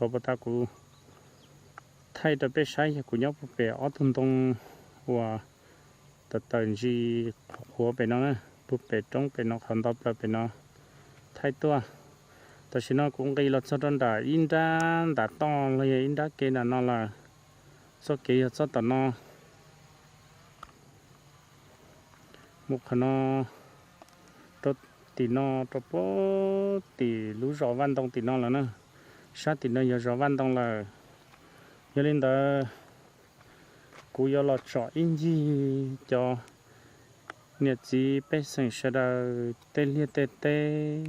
Qhov puas tas kuv thaij rau peb saib yog kuv nyob puag pem ob tug ntoo uas tawm tawm ntsis qhuav qhuav pem no na, puag pem roob pem no qhov ntau plaws pem no thaij tuaj. Tam sim no kuv nqis los txog rau nram ib nrab ntav toj los yog ib nrab kev nram no lawm. Txoj kev yog txoj tom no mus qhov no rau tim no rau puag tim lub zos Vaj Ntoo tim no lawm na. Sab tim no yog zos Vaj Ntoo lawm. Yog li ntawd, kuv yuav los tsom ib ncig cov niam txiv pej xeem sawv daws tej liaj tej teb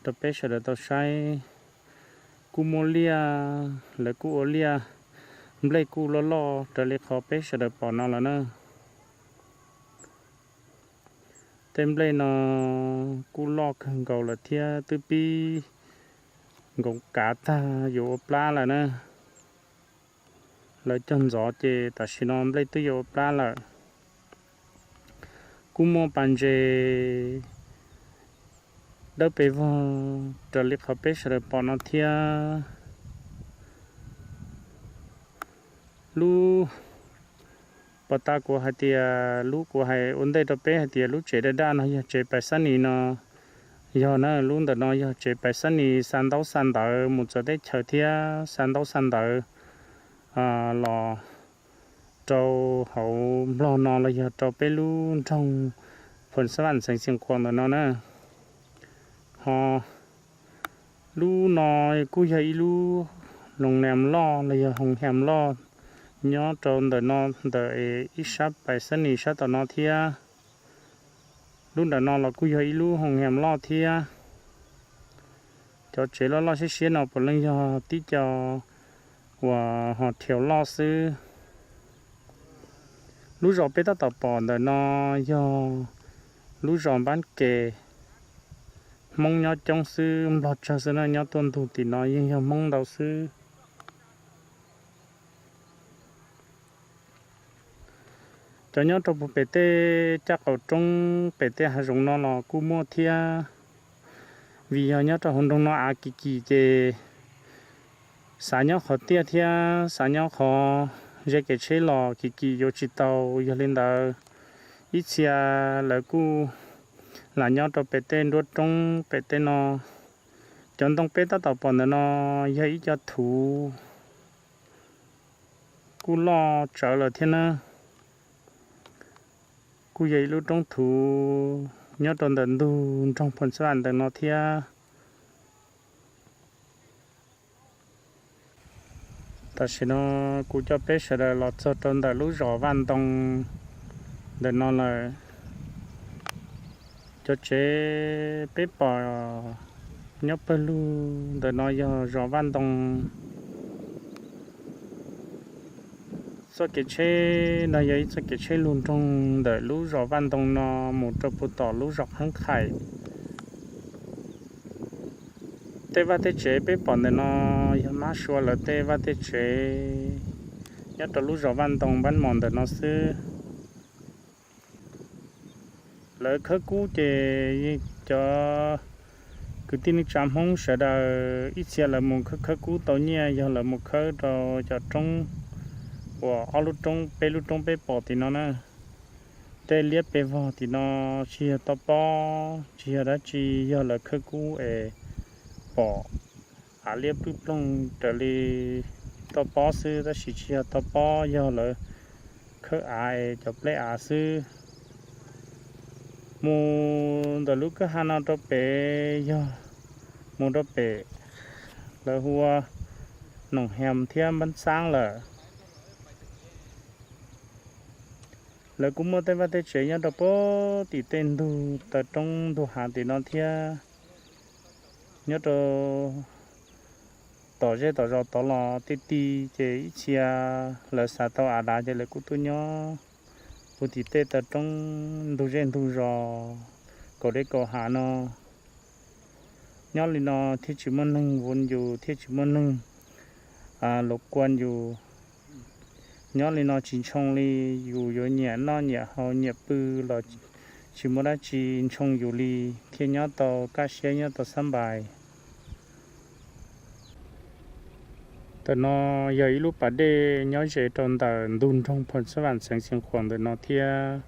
rau peb sawv daws tau saib. Kuj muaj liaj, lawv kuj ua liaj, nplej kuj loj loj raws li qhov peb sawv daws pom no lawm na. Tej nplej no kuj loj kawg nkaus lawm thiab twb pib nkoos kav tag yuav ua plab lawm na. Lawv cog ntxov ces tam sim no nplej twb yuav ua plab lawm. Kuj muaj pas ntses dawb pes vog raws li qhov peb sawv daws pom no thiab. Lub puas tas kuv hais tias, lub kuv hais ua ntej rau peb hais tias lub tsev daj daj no yog tsev pais xab nis no. Yog na, lub ntawm no yog tsev pais xab nis xa ntaub xa ntawv mus txawv teb chaws thiab xa ntaub xa ntawv los rau hauv Nplog no los yog rau peb lub nroog Phoos Xab Vam xeev Xeev Khuam ntawm no na. Ho lub no kuj yog ib lub loos nees loj los yog hoos hees loj nyob rau ntawm no, ntawm ib sab pais xab nis sab tom no thiab. Lub nram no los kuj yog ib lub hoos hees loj thiab. Cov tsev loj loj siab siab no puav leej yog tib co uas ho thiaus loj xwb. Lub zos peb tab tom pom ntawm no yog lub zos Npab Ke. Hmoob nyob coob xwb, Nplog tsawg xwb na, nyob tuaj ntug tim no yeej yog Hmoob ntau xwb. Cov nyob rau puag pem tej caj qaum roob pem tej hav zoov no los kuj muaj thiab. Vim yog nyob rau hauv nroog no av kim kim ces xav nyob qhov tiaj thiab xav nyob qhov ze kev tsheb los kim kim yuav tsis tau. Yog li ntawd, ib txhia lawv kuj lam nyob rau pem tej nruab roob pem tej no. Cov ntoo peb tab tom pom ntawm no yog ib co thuv kuj loj tsawv lawm thiab na. Kuj yog ib lub roob thuv nyob rau ntawm ntug nroog Phoos Xab Vam ntawm no thiab. Tam sim no kuv coj peb sawv daws los txog rau ntawm lub zos Vaj Ntoo ntawm no lawm. Cov tsev peb pom nyob pawg lug ntawm no yog zos Vaj Ntoo. Txoj kev tsheb no yog ib txoj kev tsheb lug nroog ntawm lub zos Vaj Ntoo no mus rau puag tom lub zos Qheeb Qhaim. Tej vaj tej tsev peb pom ntawm no yog mab sua lawv tej vaj tej tsev nyob rau lub zos Vaj Ntoo Npab Mos ntawm no xwb. Lawv khawb kub ces cov kwv tij neej tsa Hmoob sawv daws ib txhia lawv mus khawb khawb kub tau nyiaj yog lawv mus khawb rau cov roob uas ob lub roob peb lub roob peb pom tim no na. Tej liab pes vog tim no tsis yog toj pob tsis yog dab tsi, yog lawv khawb kub es pom av liab pwj ploog raws li toj pob xwb, tab sis tsis yog toj pob, yog lawv khawb av es cov pleb av xwb. Mus ntawm lub kwj ha no rau pem yog mus rau pem lawv hu ua Noom Hees thiab Npab Xaab lawm. Lawv kuj muaj tej vaj tej tsev nyob rau puag tim tej ntug taw roob ntug hav tim no thiab. Nyob rau tom zej tom zos tod los tej ti ces ib txhia lawv xav tau av dav ces lawv kuj tuaj nyob puag tim tej taw roob ntug zej ntug zos kaum deb kaum hav no. Nyob li no thiaj tsis muaj neeg vun yus thiaj tsis muaj neeg luv kuas yus. Nyob li no tsis ntshoo li, yus yuav nyiam noj nyiam haus nyiam pw los tsis muaj dab tsi ntshoo yus li, thiaj nyob tau kaj siab nyob tau xab npais. Ntawm no yog ib lub pas dej nyob ze rau ntawm ntug nroog Phoo Xab Vam xeev Xeev Khuam ntawm no thiab.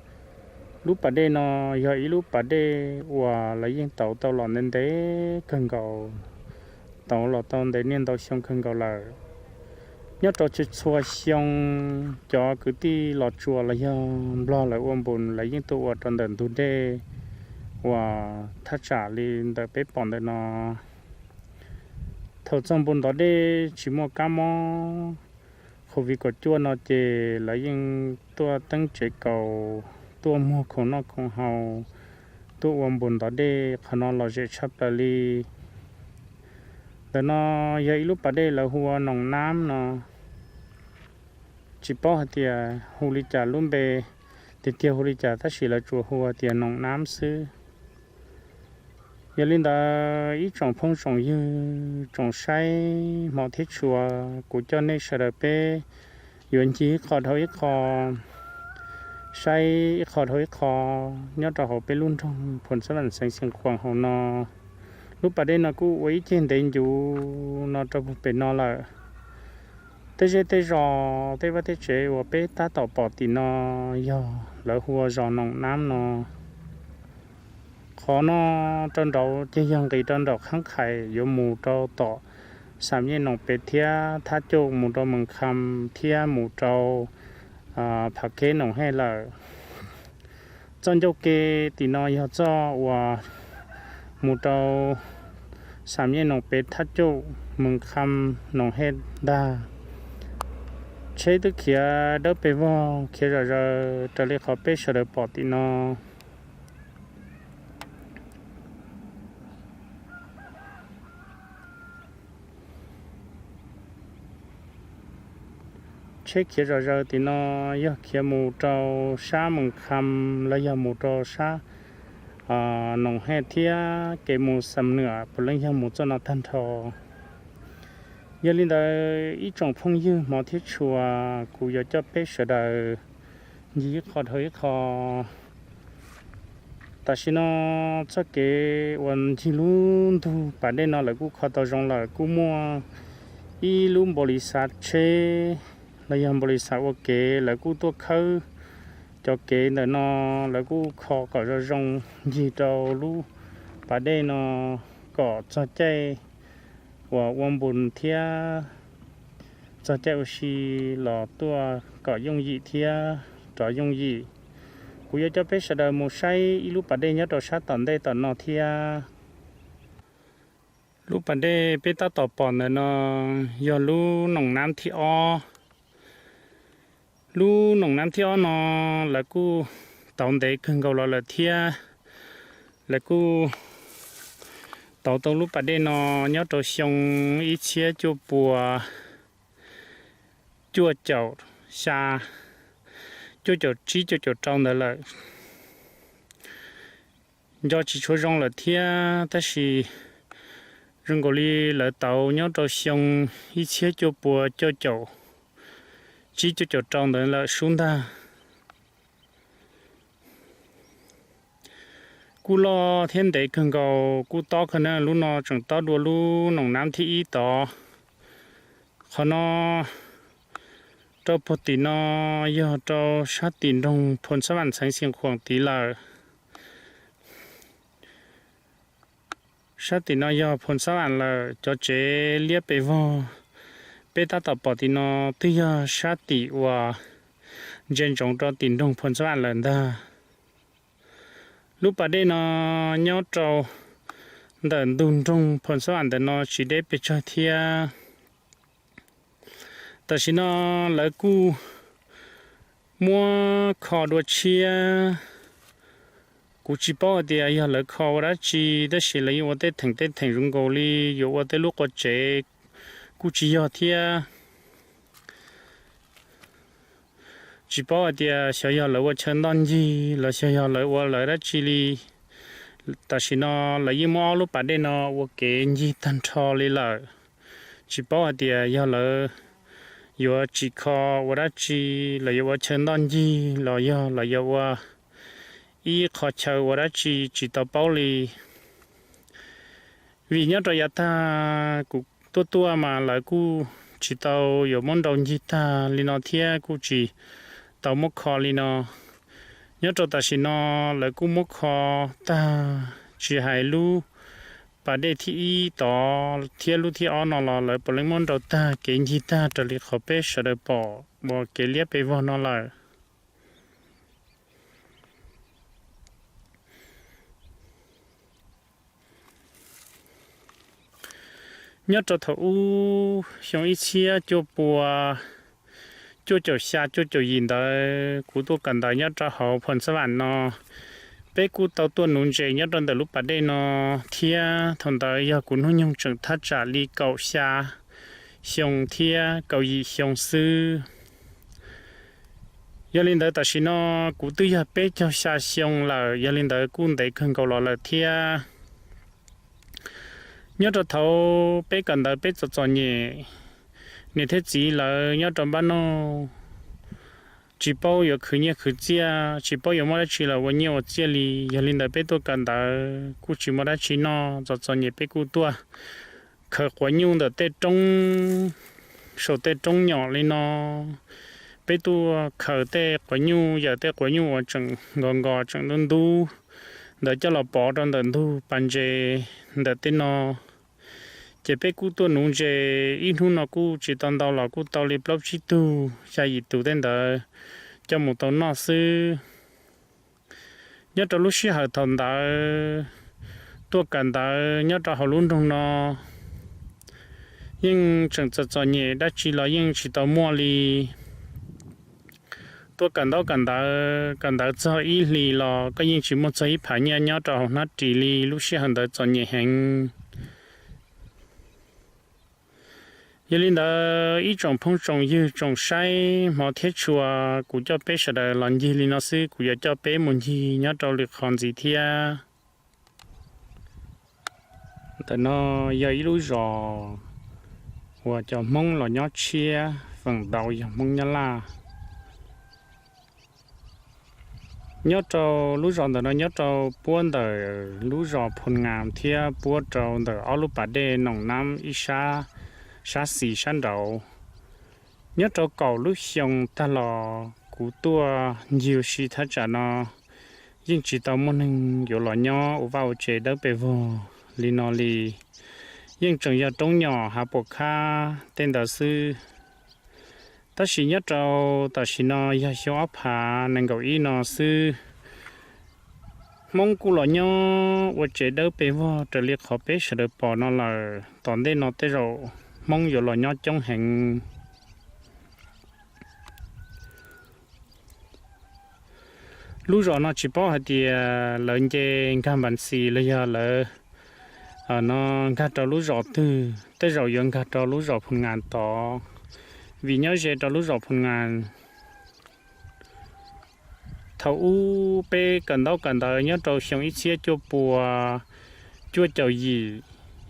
Lub pas dej no yog ib lub pas dej uas lawv yeej tauv tau los ntev ntev kawg nkaus, tauv los tau ntev niaj ntau xyoo kawg nkaus lawm. Nyob rau txhua txhua xyoo, cov kwv tij Los Tsuas los yog Nplog lawv ua npus lawv yeej tuaj ua rau ntawm ntug dej uas thaj tsam li ntawm peb pom ntawm no. Thaum txog npus ntov dej tsis muaj kab mob Covid kaum cuaj no ces lawv yeej tuaj teeb tsev kaus, tuaj muag khoom noj khoom haus, tuaj ua npus ntov dej qhov no lom zem tshaj plaws li. Ntawm no yog ib lub pas dej lawv hu ua Noom Nab no. Tsis paub hais tias hu li cas lub npe tiag tiag hu li cas, tab sis lawv tsuas hu tias Noom Nab xwb. Yog li ntawd ib tsoom phooj tsoom ywg tsoom saib hmov thiab tshua, kuv coj nej sawv daws peb yuav ncig ib qho dhau ib qho, saib ib qho dhau ib qho nyob rau hauv peb lub nroog Phoo Xab Vam xeev Xeev Khuam hauv no. Lub pas dej no kuj ua ib ceg ntev ncuv no rau pem no lawm. Tej zej tej zos tej vaj tej tsev uas peb tab tom pom tim no yog lawv hu ua zos Noom Nab no. Qhov no rau nraud ces yog nqis rau nraum Khaab Khais yuav mus rau tom Xam Nyej Noom Pev thiab Thab Cauj mus rau Mees Kham thiab mus rau Pham Kheb Noom Hej lawm. Txoj ncauj ke tim no yog txoj uas mus rau Xam Nyej Noom Pev, Thab Cauj, Mees Kham, Noom Hej ntag. Tsheb twb khiav dawb pes vog khiav zom zaws raws li qhov peb sawv daws pom tim no. Tsheb khiav zom zaws tim no yog khiav mus rau sab Mees Kham los yog mus rau sab Noom Hej thiab kev mus Xam Nuam puav leej yog mus txoj no tag nrho. Yog li ntawd ib tsoom phooj ywg hmov thiab tshua, kuv yuav coj peb sawv daws ncig ib qho dhau ib qho. Tam sim no txoj kev uas ncig lub ntug pas dej no lawv kuj kho tau zoo lawm, kuj muaj ib lub npaus lis xav tsheb los yog npaus lis xav ua kev lawv kuj tuaj khawb cov kev ntawm no, lawv kuj kho kom zoo zoo ncig rau lub pas dej no kom txog caij uas ua npus thiab txog caij ua si los tuaj kom yooj yim thiab rov yooj yim. Kuv yuav coj peb sawv daws mus saib ib lub pas dej nyob rau sab tom ntej tom no thiab. Lub pas dej peb tab tom pom ntawm no yog lub Noom Nab thib ob. Lub Noom Nab thib ob no lawv kuj tauv ntev kawg nkaus los lawm thiab. Lawv kuj tauv tau lub pas dej no nyob rau xyoo ib txhiab cuaj pua cuaj caum xya, cuaj caum tsib, cuaj caum rau ntawd lawm. Nco tsis tshua zoo lawm thiab, tab sis zoo nkaus li lawv tauv nyob rau xyoo ib txhiab cuaj pua cuaj caum tsib, cuaj caum rau ntawd lawm sub ntag. Kuj loj thiab ntev kawg nkaus, kuj tob kawg na, lub no tseem tob dua lub Noom Nab thib ib tod. Qhov no rau puag tim no yog rau sab tim nroog Phoo Xab Vam xeev Xeev Khuam tid lawm. Sab tim no yog Phoo Xab Vam lawm, cov tsev liab pes vog peb tab tom pom tim no twb yog sab tim uas ntsia ntsoov rau tim nroog Phoo Xab Vam lawm ntag. Lub pas dej no nyob rau ntawm ntug nroog Phoo Xab Vam ntawm no tsis deb pes tsawg thiab. Tam sim no lawv kuj muab kho dua tshiab. Kuv tsis paub hais tias yog lawv kho ua dab tsi, tab sis lawv yeej ua tej theem tej theem zoo nkaus li yuav ua tej lub qua tsev kuj tsis yog thiab. Tsis paub hais tias xyov yog lawv ua chaw ntoj ncig los xyov yog lawv ua lawv dab tsi li. Tam sim no lawv yeej muab ob lub pas dej no ua kev ncig tag nrho li lawm. Tsis paub hais tias yog lawv yuav tsim kho ua dab tsi, los yuav ua chaw ntoj ncig los yog lawv yuav ua ib qho chaw ua dab tsi tsis tau paub li. Vim nyob rau yav tag kuv tuaj tuaj mas lawv kuj tsis tau yuav muab nrau ncig tag li no thiab kuj tsis tau muab kho li no. Nyob rau tam sim no lawv kuj muab kho tag, tsis hais lub pas dej thib ib tod thiab lub thib ob no los lawv puav leej muab nrau tag kev ncig tag raws li qhov peb sawv daws pom uas kev liab pes vog no lawm. Nyob rau thaum ub xyoo ib txhiab cuaj pua cuaj caum xya cuaj caum yim ntawd kuv tuaj kawm ntawv nyob rau hauv Phoos Xab Vam no, peb kuj tau tuaj nuv ntses nyob rau ntawm lub pas dej no thiab. Thaum ntawd yog kuv hnub nyoog tseem thaj tsam li kaum xya xyoo thiab kaum yim xyoo xwb. Yog li ntawd tam sim no kuv twb yog peb caug xya xyoo lawm, yog li ntawd kuj ntev kawg nkaus los lawm thiab. Nyob rau thaum peb kawm ntawv peb txom txom nyem, niam thiab txiv lawv nyob rau npab nauj tsis paub yuav khwv nyiaj khwv txiaj, tsis paub yuav muaj dab tsi los ua nyiaj ua txiaj li. Yog li ntawd peb tuaj kawm ntawv kuj tsis muaj dab tsi noj, txom txom nyem peb kuj tuaj khaws quav nyuj ntawm tej roob, saum tej roob nyom li no. Peb tuaj khaws tej quav nyuj, yawm tej quav nyuj uas tseem nkos nkos tseem ntub ntub ntawd coj los pov rau ntawm ntug pas ntses ntawm tej no. Ces peb kuj tuaj nuv ntses, ib hnub no kuj tsis tau ntau los kuj tau li plaub tsib tug xya yim tus tej ntawd coj mus tau noj xwb. Nyob rau lub sij hawm thaum ntawd tuaj kawm ntawv nyob rau hauv lub nroog no yeej tseem txom txom nyem, dab tsi los yeej tsis tau muaj li. Tuaj kawm ntaub kawm ntawv, kawm ntawv txog ib hlis los koj yeej tsis muaj txog ib phav nyiaj nyob rau hauv hnab ris li, lub sij hawm ntawd txom nyem heev. Yog li ntawd ib tsoom phooj tsoom ywg tsoom saib hmov thiab tshua, kuv coj peb sawv daws los ncig li no xwb, kuv yuav coj peb mus ncig nyob rau lwm qhov ntxiv thiab. Ntawm no yog ib lub zos uas cov Hmoob los nyob tshiab, feem ntau yog Hmoob Nyab Laj. Nyob rau lub zos ntawm no nyob rau puab ntawm lub zos Phoo Ngas thiab puab rau ntawm ob lub pas dej Noom Nab ib sab, sab xis sab nraud. Nyob rau kaum lub xyoo tag los kuv tuaj ncig ua si thaj tsam no, yeej tsis tau muaj neeg yuav los nyob ua vaj ua tsev dawb pes vog li no li. Yeej tseem yog roob nyom hav puam khab tej ntawd xwb. Tab sis nyob rau tam sim no yog xyoo ob phav nees nkaum ib no xwb, Hmoob kuj los nyob ua tsev dawb pes vog raws li qhov peb sawv daws pom no lawm. Tom ntej no tej zaum Hmoob yuav los nyob coob heev. Lub zos no tsis paub hais tias lawv nce nkag Npas Xis los yog lawv no nkag rau lub zos twg, tej zaum yuav nkag rau lub zos Phoo Ngas tod, vim nyob ze rau lub zos Phoo Ngas. Thaum ub peb kawm ntaub kawm ntawv nyob rau xyoo ib txhiab cuaj pua cuaj caum yim,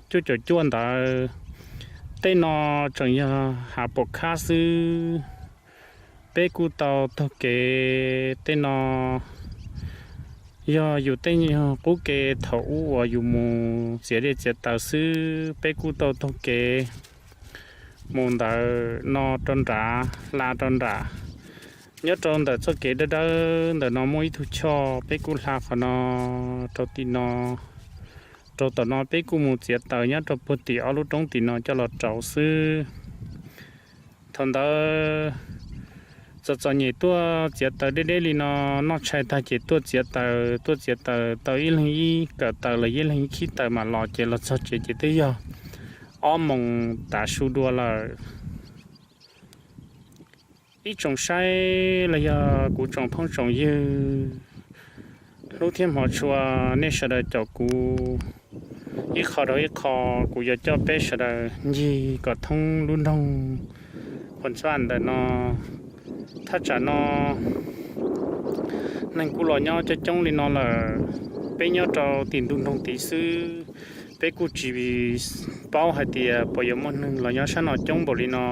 cuaj caum cuaj ntawd, tej no tseem yog hav puam khab xwb. Peb kuj tau taug kev tej no, yog yus tej qub ke thaum ub uas yus mus txiav dej txiav taws xwb. Peb kuj tau taug kev mus ntawm no rau nrad, hla rau nram, nyob rau ntawm txoj kev dawb dawb ntawm no muaj ib tug choj, peb kuj hla qhov no rau tim no, rau tom no peb kuj mus txiav taws nyob rau puag tim ob lub roob tim no coj los rauv xwb. Thaum ntawd txom txom nyem tuaj txiav taws deb deb li no, noj tshais tag ces tuaj txiav taws, tuaj txiav taws tau ib leeg ib kawm taws los ib leeg ib khib taws mam los, ces los txog tsev ces twb yog ob moos tav su dua lawm. Ib tsoom saib los yog kuv tsoom phooj tsoom ywg, hnub thiab hmo tshua nej sawv daws caum kuv ib qho rau ib qho, kuv yuav coj peb sawv daws ncig kom thoob lub nroog Phoo Xab Vam ntawm no. Thaj tsam no neeg kuj los nyob coob coob li no lawm. Peb nyob rau tim ntug nroog tid xwb, peb kuj tsis paub hais tias puas yuav muaj neeg los nyob sab no coob npaum li no.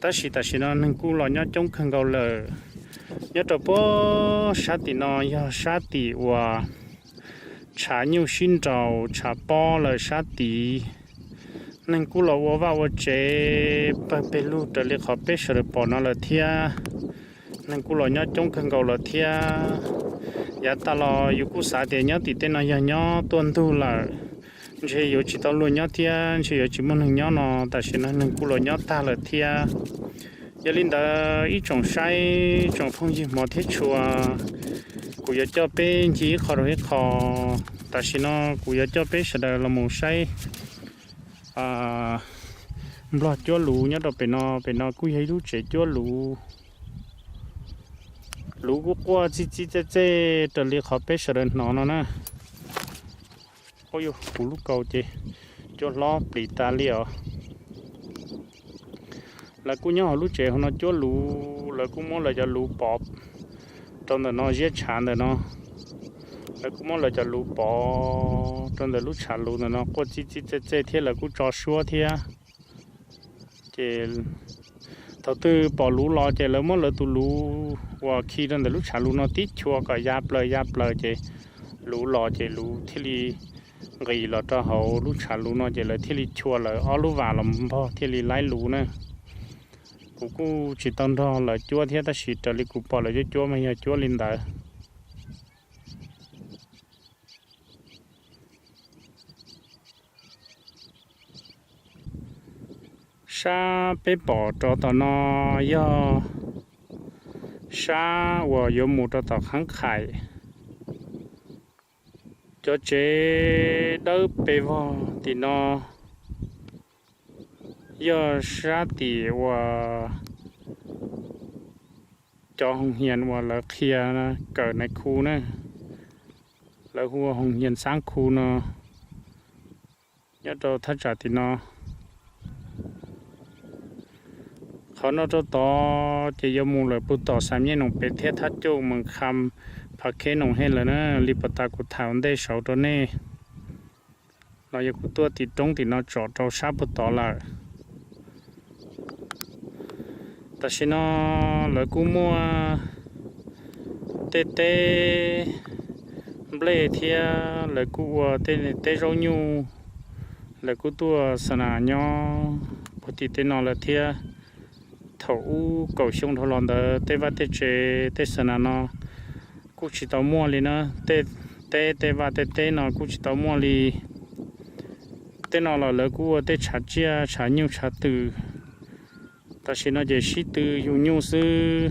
Tab sis tam sim no neeg kuj los nyob coob kawg nkaus lawm. Nyob rau puag sab tim no yog sab tim uas tshav nyuj sib nraus tshav pob lawm sab tid. Neeg kuj los ua vaj ua tsev pawg peg lug raws li qhov peb sawv daws pom no lawm thiab. Neeg kuj los nyob coob kawg nkaus lawm thiab. Yav tag los yus kuj xav tias nyob tim tej no yog nyob tuaj ntug lawm, ntshe yuav tsis tau luag nyob thiab, ntshe yuav tsis muaj neeg nyob no, tam sim no neeg kuj los nyob tag lawm thiab. Yog li ntawd ib tsoom saib, tsoom phooj ywg hmov thiab tshua, kuv yuav coj peb ncig ib qho rau ib qho. Tam sim no kuv yuav coj peb sawv daws los mus saib nplog cuab luv nyob rau pem no. Pem no kuj yog ib lub tsev cuab luv. Luv kuj quaj txij txij txej txej raws li qhov peb sawv daws hnov no na. Ua yus kuv lub kaus ces cuab hlob plis tas li os. Lawv kuj nyob hauv lub tsev hauv no cuab luv, lawv kuj muab lawv cov luv pov rau ntawm no, ziab tshav ntawm no. Lawv kuj muab lawv cov luv pov rau ntawm lub tshav luv ntawm no quaj txij txij txej txej thiab lawv kuj tso suab thiab. Ces thaum twg pom luv los ces lawv muab lawv tus luv uas khi rau ntawm lub tshav luv no tib chua kom ya plaws ya plaws ces luv los ces luv thiaj li nqis los rau hauv lub tshav luv no ces lawv thiaj li chua lawv ob lub vas los npog thiaj li laib luv na. Kuv kuj tsis tau nrog lawv cuab thiab tab sis raws li kuv pom lawv cuab cuab mas yog cuab li ntawd. Sab peb pom rau tom no yog sab uas yuav mus rau tom Khaab Qhais. Cov tsev dawb pes vog tim no yog sab tim uas cov hoos hias uas lawv qhia kawm nais khu na, lawv hu ua hoos hias xaab khu no, nyob rau thaj tsam tim no. Qhov no rau tod ces yuav mus lawm puag tom Xam Nyej Noom pem thiab Thab Coj Mees Kham, Phav Kheb Noom Hej lawm na, li puag ta kuv tham ua ntej saud rau nej. Los yog kuv tuaj tim roob tim no tsom rau sab puag tod lawm. Tam sim no lawv kuj muaj tej teb nplej thiab lawv kuj ua tej teb zaub nyuj, lawv kuj tuaj xa nas nyob puag tim tej no lawm thiab. Thaum ub kaum xyoo dhau los ntawd tej vaj tej tsev tej xa nas no kuj tsis tau muaj li na. Tej teb tej vaj tej teb no kuj tsis tau muaj li. Tej no los lawv kuj ua tej tshav tsiaj tshav nyuj tshav twm. Tam sim no ces sib tw yug nyuj xwb,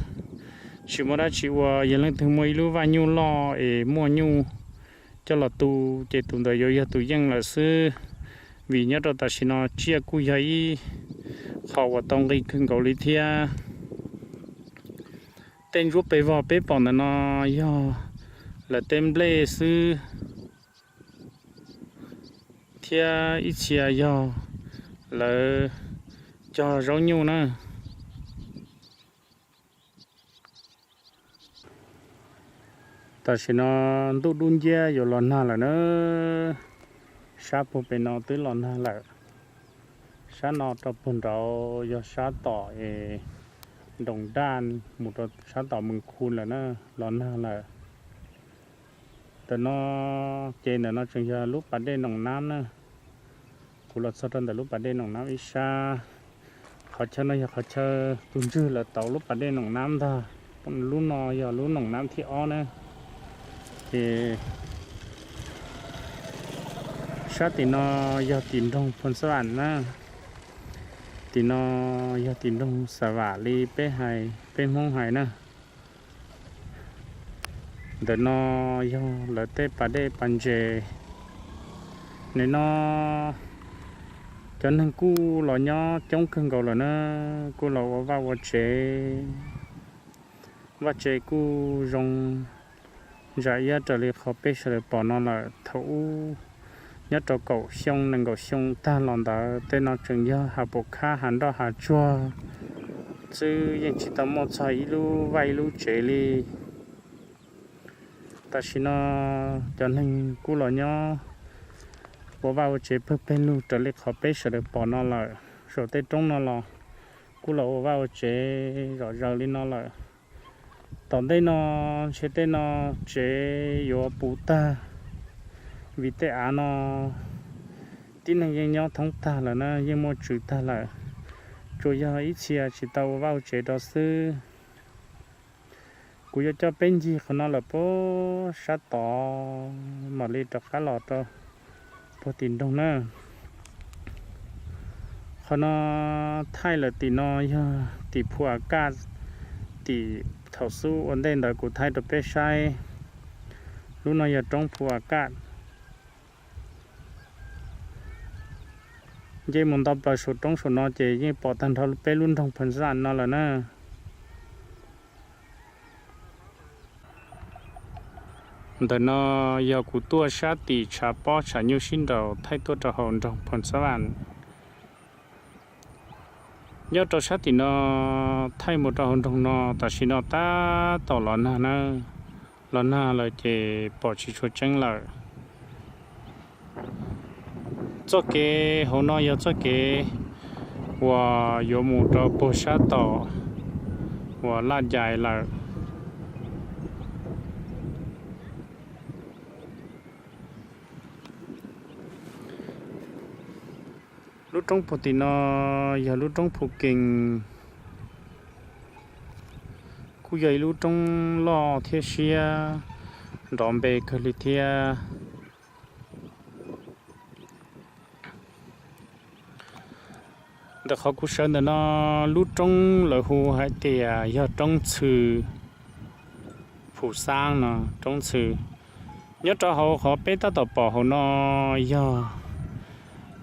tsis muaj dab tsi ua. Yog leej twg muaj ib lub vaj nyuj loj es muaj nyuj coj los tu ces tus ntawd yuav yog tus yeej lawm xwb, vim nyob rau tam sim no tsiaj kuj yog ib qho uas tau nqi kawg nkaus li thiab. Tej ntsuab pes vog peb pom ntawm no yog lawv tej nplej xwb, thiab ib txhia yog lawv cog zaub nyuj na. Tam sim no ntuj dub nciab yuav los nag lawm na, sab puag pem no twb los nag lawm. Sab no rau puag nraud yog sab tom es Nroos Daj mus rau sab tom Mees Khu lawm na, los nag lawm. Ntawm no ces ntawm no tseem yog lub pas dej Noom Nab na. Kuv los txog rau ntawm lub pas dej Noom Nab ib sab. Qhov chaw no yog qhov chaw tus ntswg lawv tauv lub pas dej Noom Nab ntag. Lub no yog lub Noom Nab thib ob na. Ces sab tim no yog tim nroog Phoos Xab Vam na. Tim no yog tim nroog Xab Vam li peb hais, peb Hmoob hais na. Ntawm no yog lawv tej pas dej pas ntses. Nim no cov neeg kuj los nyob coob kawg nkaus lawm na, kuj los ua vaj ua tsev. Vaj tsev kuj zoo ntsa iab raws li qhov peb sawv daws pom no lawm. Thaum ub nyob rau kaum xyoo nees nkaum xyoo tag los ntawd tej no tseem yog hav pum khab hav nroj hav tsuag xwb, yeej tsis tau muaj txog ib lub vaj ib lub tsev li. Tam sim no cov neeg kuj los nyob ua vaj ua tsev pawg pawg lug raws li qhov peb sawv daws pom no lawm. Saum tej roob no los kuj los ua vaj ua tsev zom zaws li no lawm. Tom ntej no ntshe tej no tsev yuav puv tag, vim tej av no Tib neeg yeej nyob thoob tag lawm na, yeej muaj tswv tag lawm, tsuas yog ib txhia tsis tau ua vaj ua tsev rau xwb. Kuv yuav coj peb ncig qhov no lawm puag sab tod mam li rov qab los rau puag tim nroog na. Qhov no thaij lawm tim no yog tim Phu A Kaj, tim thaum xub ua ntej ntawd kuv thaij rau peb saib. Lub no yog roob Phu A Kaj. Nce mus nto plaws saum roob saum no ces yeej pom tag nrho peb lub nroog Phoos Xab Vam no lawm na. Ntawm no yog kuv tuaj sab tim tshav pob tshav nyuj sib nraus thaij tuaj rau hauv nroog Phoos Xab Vam. Nyob rau sab tim no thaij mus rau hauv nroog no tam sim no tab tom los nag na, los nag lawm ces pom tsis tshua tseeb lawm. Txoj kev hauv no yog txoj kev uas yuav mus rau puag sab tom uas Laj Yais lawm. Lub roob puag tim no yog lub roob Phu Kees, kuj yog ib lub roob loj thiab siab nrov npe kawg li thiab. Ntawm qhov kuv sawv ntawm no, lub roob lawv hu hais tias yog roob Txhw, Phu Xaab no, roob Txhw. Nyob rau hauv qhov peb tab tom pom hauv no yog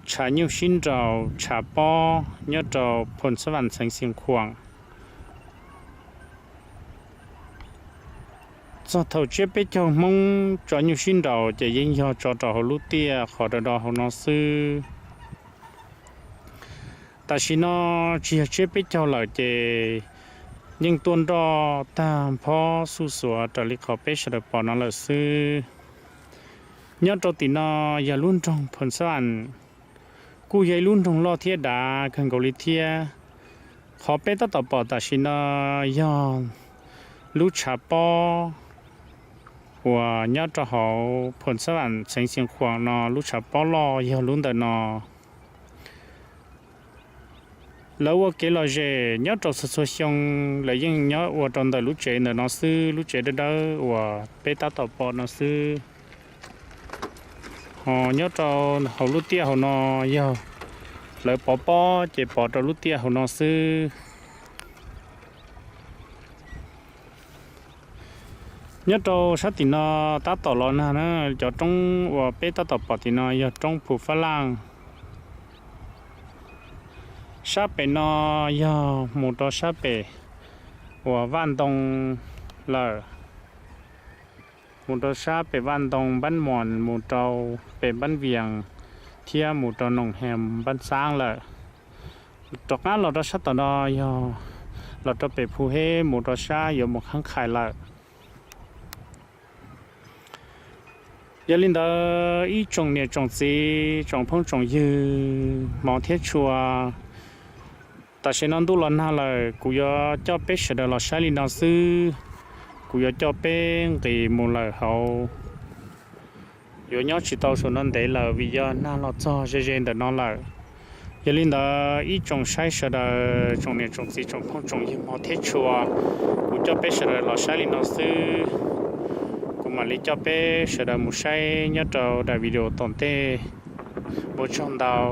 tshav nyuj sib nraus tshav pob nyob rau Phoos Xab Vam xeev Xeev Khuam. Txog thaum tsiab peb caug Hmoob tso nyuj sib nraus ces yeej yog tso rau hauv lub tiaj qhov do do hauv no xwb. Tam sim no tsis yog tsiab peb caug lawm ces yeej tuaj nroj tag nphob xuj xuav raws li qhov peb sawv daws pom no lawm xwb. Nyob rau tim no yog lub nroog Phoos Xab Vam, kuj yog ib lub nroog loj thiab dav kawg nkaus li thiab. Qhov peb tab tom pom tam sim no yog lub tshav pob uas nyob rau hauv Phoos Xab Vam xeev Xeev Khuam no, lub tshav pob loj yog lub ntawm no. Lawv ua kev lom zem nyob rau txhua txhua xyoo, lawv yeej nyob ua rau ntawm lub tsev ntawm no xwb, lub tsev dawb dawb uas peb tab tom pom no xwb. Ho nyob rau hauv lub tiaj hauv no yog lawv pov pob ces pov rau lub tiaj hauv no xwb. Nyob rau sab tim no tab tom los nag na, cov roob uas peb tab tom pom tim no yog roob Phu Fab Laj. Sab pem no yog mus rau sab pem uas Vaj Ntoo lawm, mus rau sab pem Vaj Ntoo, Npab Mos, mus rau pem Npab Vias thiab mus rau Noom Hem, Npab Xaab lawm. Rov qab los rau sab tom no yog los rau pem Phu Heb mus rau sab yuav mus Khaab Khais lawm. Yog li ntawd ib tsoom niam tsoom txiv tsoom phooj tsoom ywg hmov thiab tshua, tam sim no ntuj los nag lawm, kuv yuav coj peb sawv daws los saib li no xwb. Kuv yuav coj peb nqis mus lawm hauv, yuav nyob tsis tau saum no ntev lawm vim yog nag los txog ze ze ntawm no lawm. Yog li ntawd ib tsoom saib sawv daws tsoom niam tsoom txiv tsoom phooj tsoom ywg hmov thiab tshua, kuv coj peb sawv daws los saib li no xwb. Kuv mam li coj peb sawv daws mus saib nyob rau daim video tom ntej. Ua tsaug ntau.